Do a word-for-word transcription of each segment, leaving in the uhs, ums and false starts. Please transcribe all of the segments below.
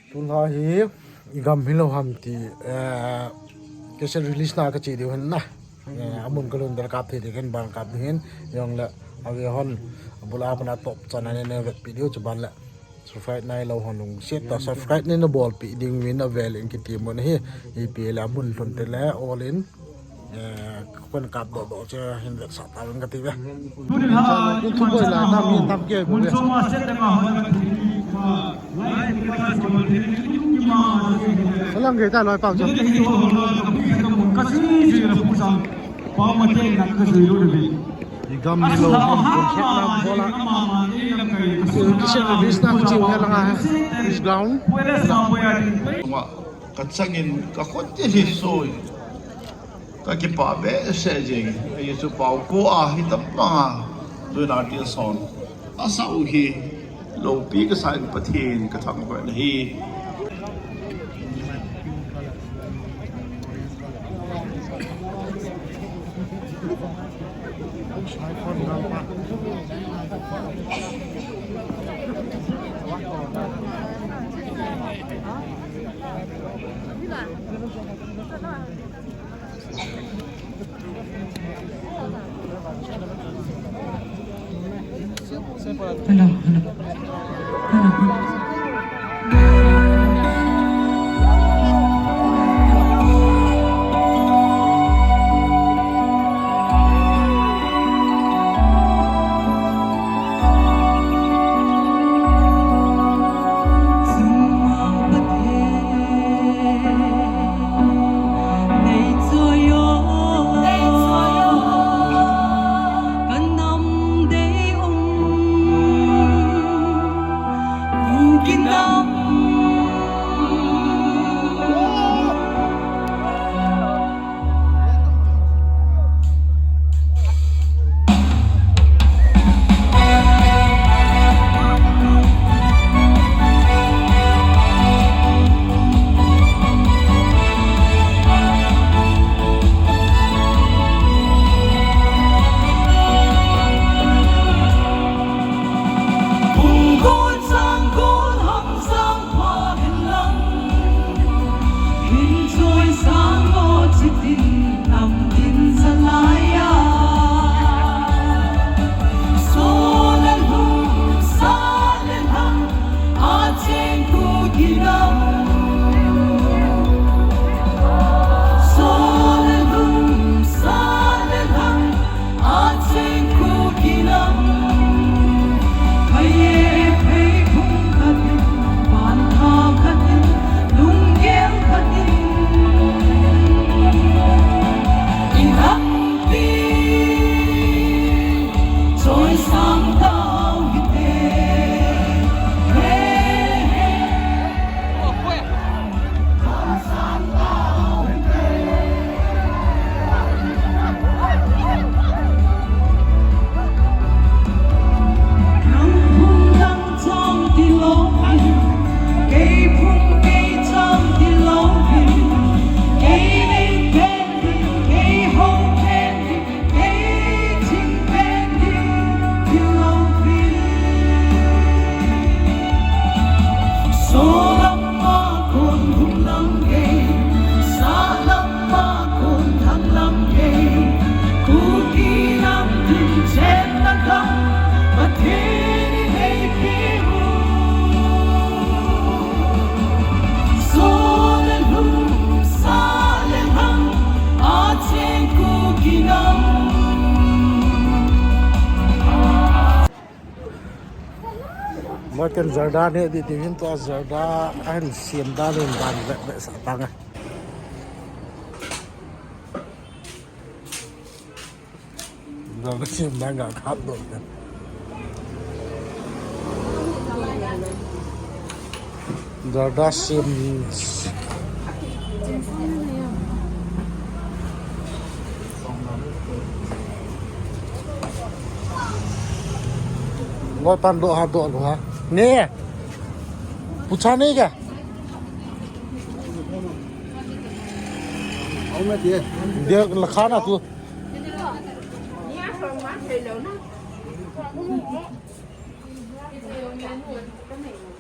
Tun hi i gam hilou ham ti, eh, cassette release na kache diu hin na. Eh, amun kalhun der kap thei ding hin ban kap ding hin. Jongle ave hon abul a pat a top chan a nei vetpi diu chu ban le. Subscribe nailou hon lungset tah a subscribe neina bolpi ding uvin avel in kiti mun ahi. Ipi le amun lhun teng le all in. Eh, kon kap doh doh chu hin vetsah tauvin kati ve. Tuni la, tuni la, tam, tam ke, mun choma set dema hon kati. Salam ge ta loi pau chu. Ka si si na pu sang. Pau ma te na ka si lu de. I gam ni lo, kon set na bola. Ki set na bis na chi he la nga he. Is ground. Ka changin ka khut ti hi soi. Ka kipah behseh jeng. Ei chu pau ko a hi tam banga. Tuna ti son. Asau hi. Lopi kasa in Pathen ka thangvah na hi. Hello, hello. Hello. Martin Zarda ne di di hin tua Zarda ahin siam dan in dan vet vet sa tang a. Zarda siam dan ga khat do. Zarda siam. Lo tan do ha do lo ha. Ne. Pucha ne ga. Dia la khana tu.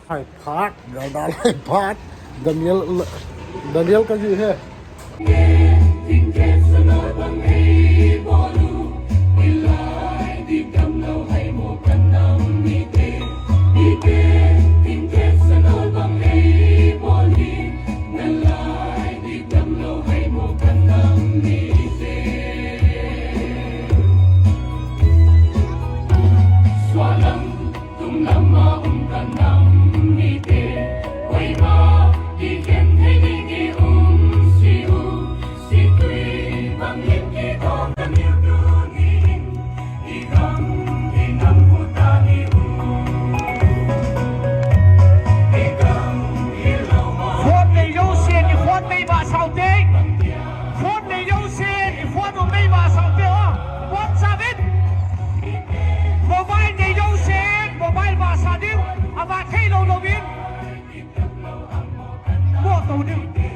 Hai phat, Daniel, Daniel, Daniel kaji he. Phone nei jousen, i phone mei vah sao te. Phone nei jousen, i phone u mei vah sao te o. WhatsApp in. Mobile nei jousen, mobile vah sa diu. Avah thei lou louvin. Mo tou diu.